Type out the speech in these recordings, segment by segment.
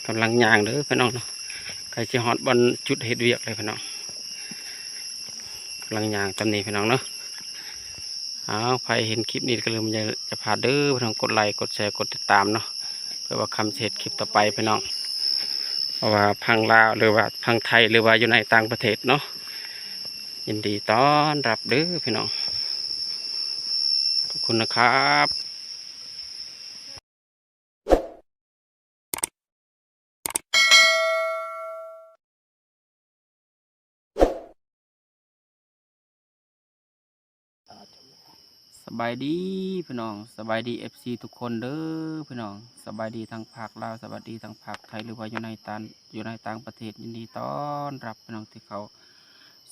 ກຳລັງຍ່າງເດີພີ່ນ້ອງເນາະ ໃກ້ຊິຮອດບ່ອນຈຸດເຮັດວຽກແລ້ວພີ່ນ້ອງ ກຳລັງຍ່າງຕອນນີ້ພີ່ນ້ອງເນາະ. ເອົາ ໃຜເຫັນຄລິບນີ້ກໍຢ່າລືມ ຢ່າ ຢ່າພາດເດີພີ່ນ້ອງ ກົດໄລ ກົດແຊ ກົດຕິດຕາມເນາະ ເພື່ອວ່າຄຳຊິເຮັດຄລິບຕໍ່ໄປພີ່ນ້ອງ ບໍ່ວ່າຝັ່ງລາວ ຫຼືວ່າຝັ່ງໄທ ຫຼືວ່າຢູ່ໃນຕ່າງປະເທດເນາະ ຍິນດີຕ້ອນຮັບເດີພີ່ນ້ອງ ຂອບຄຸນນະຄັບ. ສະບາຍດີພີ່ນ້ອງ ສະບາຍດີເອັຟຊີທຸກຄົນເດີພີ່ນ້ອງ ສະບາຍດີທັງພາກລາວ ສະບາຍດີທັງພາກໄທ ຫຼືວ່າຢູ່ໃນຕ່າງ ຢູ່ໃນຕ່າງປະເທດ ຍິນດີຕ້ອນຮັບພີ່ນ້ອງທີ່ເຂົ້າ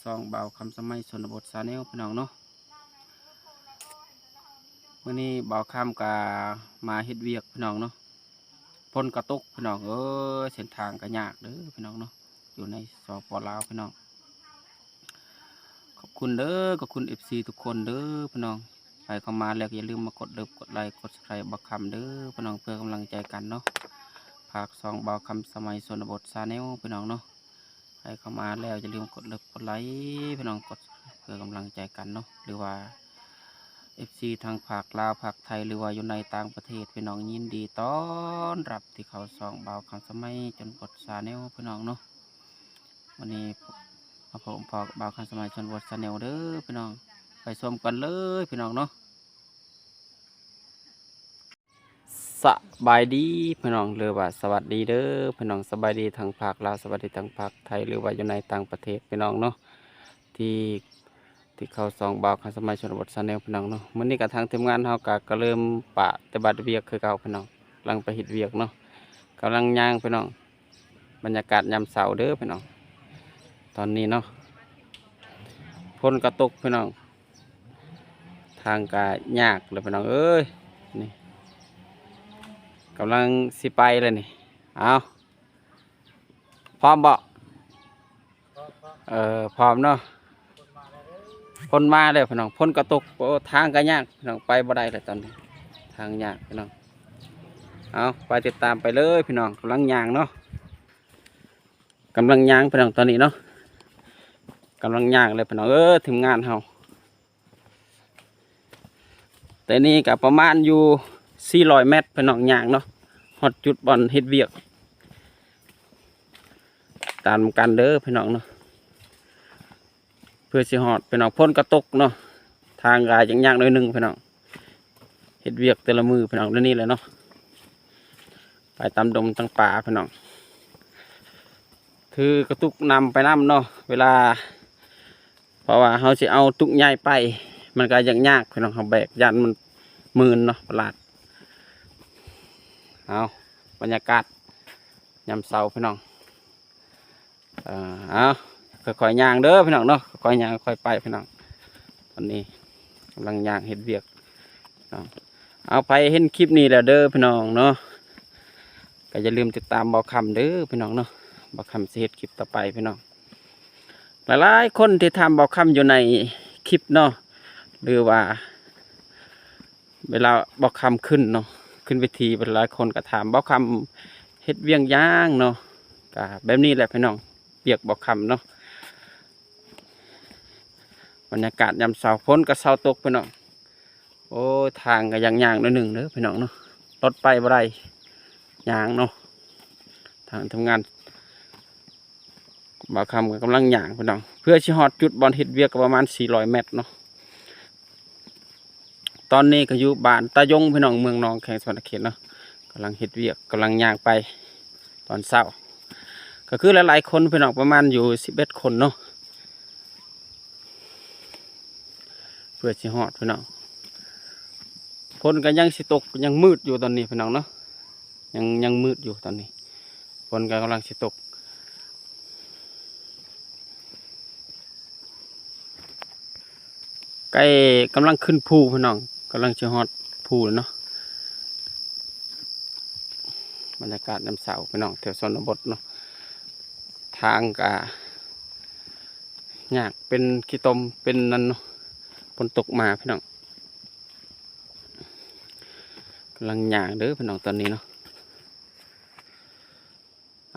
ຊ່ອງບ່າວຄຳສະໄໝຊົນນະບົດ Channel ພີ່ນ້ອງເນາະ. ມື້ນີ້ບ່າວຄຳກະມາເຮັດວຽກພີ່ນ້ອງເນາະ ຝົນກະຕົກພີ່ນ້ອງເອີຍ ເສັ້ນທາງກະຍາກເດີພີ່ນ້ອງເນາະ ຢູ່ໃນ ສປ ລາວພີ່ນ້ອງ. ຂອບຄຸນເດີ ຂອບຄຸນເອັຟຊີທຸກຄົນເດີພີ່ນ້ອງ ໃຜເຂົ້າມາແລ້ວກໍຢ່າລືມມາກົດເລີບ ກົດໄລ ກົດ Subscribe ບ່າວຄຳເດີພີ່ນ້ອງ ເພື່ອກຳລັງໃຈກັນເນາະ ຝາກຊ່ອງບ່າວຄຳສະໄໝຊົນນະບົດ Channel ພີ່ນ້ອງເນາະ. ໃຜເຂົ້າມາແລ້ວຢ່າລືມກົດເລີບ ກົດໄລພີ່ນ້ອງ ກົດ ເພື່ອກຳລັງໃຈກັນເນາະ ຫຼືວ່າເອັຟຊີທາງພາກລາວ ພາກໄທ ຫຼືວ່າຢູ່ໃນຕ່າງປະເທດພີ່ນ້ອງ ຍິນດີຕ້ອນຮັບທີ່ເຂົ້າຊ່ອງບ່າວຄຳສະໄໝຊົນນະບົດ Channel ພີ່ນ້ອງເນາະ. ວັນນີ້ມາພົບພໍ້ກັບບ່າວຄຳສະໄໝຊົນນະບົດ Channel ເດີພີ່ນ້ອງ ໄປຊົມກັນເລີຍພີ່ນ້ອງເນາະ. ສະບາຍດີພີ່ນ້ອງ ຫຼືວ່າສະຫວັດດີເດີພີ່ນ້ອງ ສະບາຍດີທັງພາກລາວ ສະຫວັດດີທັງພາກໄທ ຫຼືວ່າຢູ່ໃນຕ່າງປະເທດພີ່ນ້ອງເນາະ ທີ່ ທີ່ເຂົ້າຊ່ອງບ່າວຄຳສະໄໝຊົນນະບົດ Channel ພີ່ນ້ອງເນາະ. ມື້ນີ້ກະທາງທີມງານເຮົາກະ ກະເລີ່ມປະຕິບັດວຽກຄືເກົ່າພີ່ນ້ອງ ກຳລັງໄປເຮັດວຽກເນາະ ກຳລັງຍ່າງພີ່ນ້ອງ ບັນຍາກາດຍາມເຊົ້າເດີພີ່ນ້ອງ ຕອນນີ້ເນາະ ຝົນກະຕົກພີ່ນ້ອງ ທາງກະຍາກເລີຍພີ່ນ້ອງເອີຍ ນີ້ ກຳລັງຊິໄປແລ້ວນີ້. ເອົາ ພ້ອມບໍ່? ເອີ ພ້ອມເນາະ ຝົນມາແລ້ວພີ່ນ້ອງ ຝົນກະຕົກ ໂອ້ ທາງກະຍາກພີ່ນ້ອງ ໄປບໍ່ໄດ້ແລ້ວຕອນນີ້ ທາງຍາກພີ່ນ້ອງ. ເອົາ ໄປຕິດຕາມໄປເລີຍພີ່ນ້ອງ ກຳລັງຍ່າງເນາະ ກຳລັງຍ່າງພີ່ນ້ອງຕອນນີ້ເນາະ ກຳລັງຍ່າງເລີຍພີ່ນ້ອງເອີຍ ທີມງານເຮົາ. ແຕ່ນີ້ກະປະມານຢູ່ສີ່ຮ້ອຍແມັດພີ່ນ້ອງ ຍ່າງເນາະ ຮອດຈຸດບ່ອນເຮັດວຽກ ຕາມກັນເດີພີ່ນ້ອງເນາະ ເພື່ອຊິຮອດພີ່ນ້ອງ. ຝົນກະຕົກເນາະ ທາງກະຍາກໆໜ້ອຍໜຶ່ງພີ່ນ້ອງ ເຮັດວຽກແຕ່ລະມື້ພີ່ນ້ອງ ແນວນີ້ແຫຼະເນາະ ໄປຕາມດົງຕາມປ່າພີ່ນ້ອງ ຖືກະຕຸກນຳໄປນຳເນາະ ເວລາ ເພາະວ່າເຮົາຊິເອົາຕຸກໃຫຍ່ໄປ ມັນກະຍາກໆພີ່ນ້ອງ ເຮົາແບກຢ້ານມັນມື່ນເນາະ ປະຫຼາດ. ເອົາ ບັນຍາກາດຍາມເຊົ້າພີ່ນ້ອງ ເອີ ເອົາ ຄ່ອຍໆຍ່າງເດີພີ່ນ້ອງເນາະ ຄ່ອຍໆຍ່າງຄ່ອຍໆໄປພີ່ນ້ອງ. ຕອນນີ້ກຳລັງຍ່າງເຮັດວຽກເນາະ ເອົາ ໃຜເຫັນຄລິບນີ້ແລ້ວເດີພີ່ນ້ອງເນາະ ກະຢ່າລືມຕິດຕາມບ່າວຄຳເດີພີ່ນ້ອງເນາະ ບ່າວຄຳຊິເຮັດຄລິບຕໍ່ໄປພີ່ນ້ອງ. ຫຼາຍໆຄົນທີ່ຖາມບ່າວຄຳຢູ່ໃນຄລິບເນາະ ຫຼືວ່າເວລາບ່າວຄຳຂຶ້ນເນາະ ຂຶ້ນເວທີ ຫຼາຍຄົນກະຖາມບ່າວຄຳເຮັດວຽກຫຍັງເນາະ ກະແບບນີ້ແຫຼະພີ່ນ້ອງ ວຽກບ່າວຄຳເນາະ. ບັນຍາກາດຍາມເຊົ້າ ຝົນກະເຊົາຕົກພີ່ນ້ອງ. ໂອ້ຍ ທາງກະຍາກໆໜ້ອຍໜຶ່ງເດີພີ່ນ້ອງເນາະ ລົດໄປບໍ່ໄດ້ ຍ່າງເນາະ ທາງທີມງານບ່າວຄຳກະກຳລັງຍ່າງພີ່ນ້ອງ ເພື່ອຊິຮອດຈຸດບ່ອນເຮັດວຽກກະປະມານສີ່ຮ້ອຍແມັດເນາະ. ຕອນນີ້ກະຢູ່ບ້ານຕາຍົງພີ່ນ້ອງ ເມືອງໜອງ ແຂວງສະຫວັນນະເຂດເນາະ ກຳລັງເຮັດວຽກ ກຳລັງຍ່າງໄປຕອນເຊົ້າ ກະຄືຫຼາຍໆຄົນພີ່ນ້ອງ ປະມານຢູ່ສິບເອັດຄົນເນາະ ເພື່ອຊິຮອດພີ່ນ້ອງ. ຝົນກະຍັງຊິຕົກ ຍັງມືດຢູ່ຕອນນີ້ພີ່ນ້ອງເນາະ ຍັງ ຍັງມືດຢູ່ຕອນນີ້ ຝົນກະກຳລັງຊິຕົກ ໃກ້ກຳລັງຂຶ້ນພູພີ່ນ້ອງ ກຳລັງຊິຮອດພູແລ້ວເນາະ. ບັນຍາກາດຍາມເຊົ້າພີ່ນ້ອງ ແຖວຊົນນະບົດເນາະ ທາງກະຍາກ ເປັນຂີ້ຕົມເປັນນັ້ນເນາະ ຝົນຕົກມາພີ່ນ້ອງ. ກຳລັງຍ່າງເດີພີ່ນ້ອງຕອນນີ້ເນາະ.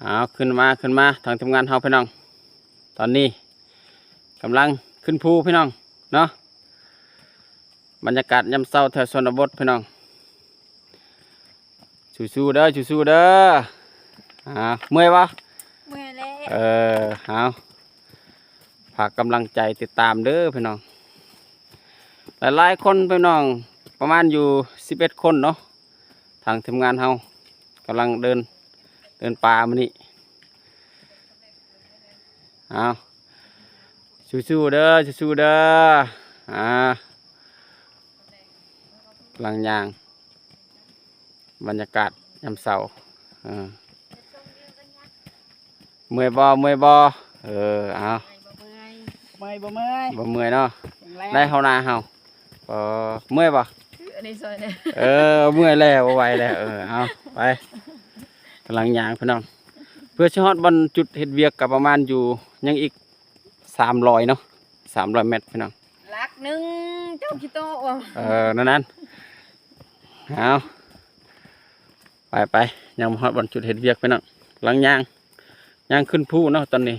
ເອົາ ຂຶ້ນມາ ຂຶ້ນມາ ທາງທີມງານເຮົາພີ່ນ້ອງ ຕອນນີ້ກຳລັງຂຶ້ນພູພີ່ນ້ອງເນາະ. ບັນຍາກາດຍາມເຊົ້າແຖວຊົນນະບົດພີ່ນ້ອງ. ສູ້ໆເດີ ສູ້ໆເດີ. ອ່າ ເມື່ອຍບໍ່? ເມື່ອຍແລ້ວ. ເອີ ເອົາ ຝາກກຳລັງໃຈຕິດຕາມເດີພີ່ນ້ອງ. ຫຼາຍໆຄົນພີ່ນ້ອງ ປະມານຢູ່ສິບເອັດຄົນເນາະ. ທາງທີມງານເຮົາກຳລັງເດີນ ເດີນປ່າມື້ນີ້. ເອົາ ສູ້ໆເດີ ສູ້ໆເດີ. ອ່າ ກຳລັງຍ່າງ ບັນຍາກາດຍາມເຊົ້າ. ເອີ ເມື່ອຍບໍ່? ເມື່ອຍບໍ່? ເອີ ເອົາ ເມື່ອຍບໍ່ເມື່ອຍ? ບໍ່ເມື່ອຍເນາະ. ແຂງແຮງ ໄດ້ເຮົານາເຮົາ. ເອີ ເມື່ອຍບໍ່? ອັນນີ້ຊ່ອຍແດ່. ເອີ ເມື່ອຍແລ້ວ ບໍ່ໄຫວແລ້ວ. ເອີ ເອົາ ໄປ ກຳລັງຍ່າງພີ່ນ້ອງ ເພື່ອຊິຮອດບ່ອນຈຸດເຮັດວຽກ ກໍປະມານຢູ່ ຍັງອີກສາມຮ້ອຍເນາະ ສາມຮ້ອຍແມັດພີ່ນ້ອງ. ຫຼັກໜຶ່ງ ເຈົ້າຂີ້ໂຕ. ເອີ ນັ້ນໆ ເອົາ ໄປໆ ຍັງບໍ່ຮອດບ່ອນຈຸດເຮັດວຽກພີ່ນ້ອງ. ກຳລັງຍ່າງ ຍ່າງຂຶ້ນພູເນາະຕອນນີ້.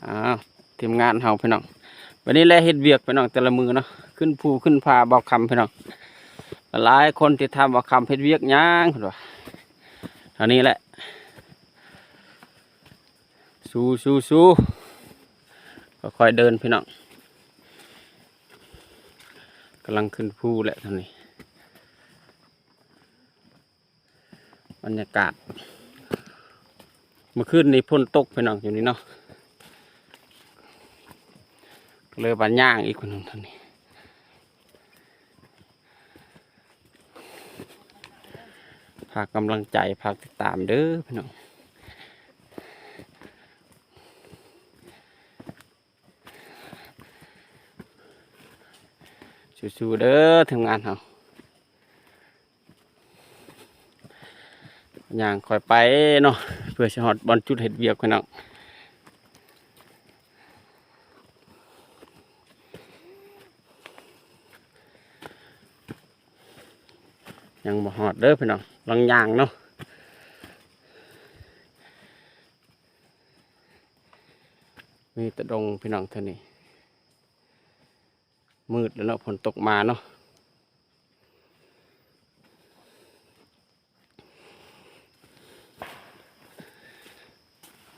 ອ້າວ ທີມງານເຮົາພີ່ນ້ອງ ບັດນີ້ແຫຼະເຮັດວຽກພີ່ນ້ອງ ແຕ່ລະມື້ເນາະ. ຂຶ້ນພູຂຶ້ນຜາບ່າວຄຳພີ່ນ້ອງ. ຫຼາຍໆຄົນຕິດຕາມບ່າວຄຳເຮັດວຽກຫຍັງ ເພິ່ນວ່າ. ເທົ່ານີ້ແຫຼະ ສູ້ໆໆ ຄ່ອຍໆເດີນພີ່ນ້ອງ. ກຳລັງຂຶ້ນພູແຫຼະຕອນນີ້. ບັນຍາກາດ ເມື່ອຄືນນີ້ຝົນຕົກພີ່ນ້ອງ ຢູ່ນີ້ເນາະ ເລີຍວ່າຍ່າງອີກພີ່ນ້ອງ. ທາງນີ້ ຝາກກຳລັງໃຈ ຝາກຕິດຕາມເດີພີ່ນ້ອງ. ສູ້ໆເດີທີມງານເຮົາ. ຍ່າງຄ່ອຍໄປເນາະ ເພື່ອຊິຮອດບ່ອນຈຸດເຮັດວຽກພີ່ນ້ອງ. ຍັງບໍ່ຮອດເດີພີ່ນ້ອງ ກຳລັງຍ່າງເນາະ. ມີແຕ່ດົງພີ່ນ້ອງ ເທື່ອນີ້ມືດແລ້ວເນາະ ຝົນຕົກມາເນາະ.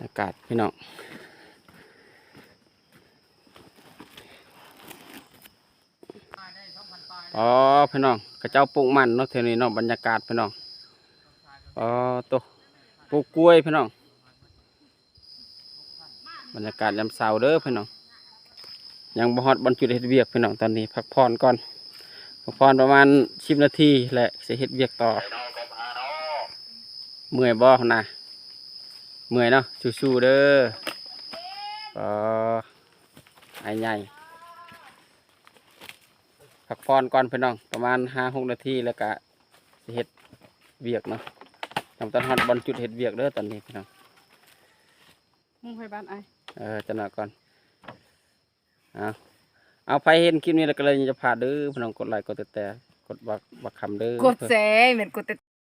ອາກາດພີ່ນ້ອງ ອໍ ພີ່ນ້ອງ ເຂົາເຈົ້າປູກມັນເນາະ ແຖວນີ້ເນາະ. ບັນຍາກາດພີ່ນ້ອງ ອໍ ໂຕ ປູກກ້ວຍພີ່ນ້ອງ. ບັນຍາກາດຍາມເຊົ້າເດີພີ່ນ້ອງ. ຍັງບໍ່ຮອດບ່ອນຈຸດເຮັດວຽກພີ່ນ້ອງ ຕອນນີ້ພັກຜ່ອນກ່ອນ ພັກຜ່ອນປະມານສິບນາທີ ແລະ ຊິເຮັດວຽກຕໍ່. ເມື່ອຍບໍ່ນະ? ເມື່ອຍເນາະ ສູ້ໆເດີ. ອໍ ອ້າຍໃຫຍ່ ພັກຜ່ອນກ່ອນພີ່ນ້ອງ ປະມານຫ້າຫົກນາທີ ແລ້ວກະຊິເຮັດວຽກເນາະ. ຍັງບໍ່ທັນຮອດບ່ອນຈຸດເຮັດວຽກເດີຕອນນີ້ພີ່ນ້ອງ. ມຸງໄຟບ້ານອ້າຍ ເອີ ຈັກໜ້ອຍກ່ອນ. ເອົາ ເອົາ ໃຜເຫັນຄລິບນີ້ແລ້ວກໍຢ່າພາດເດີພີ່ນ້ອງ ກົດໄລ ກົດແຊ ກົດບັກ ບັກຄຳເດີ ກົດແຊ ແມ່ນກົດ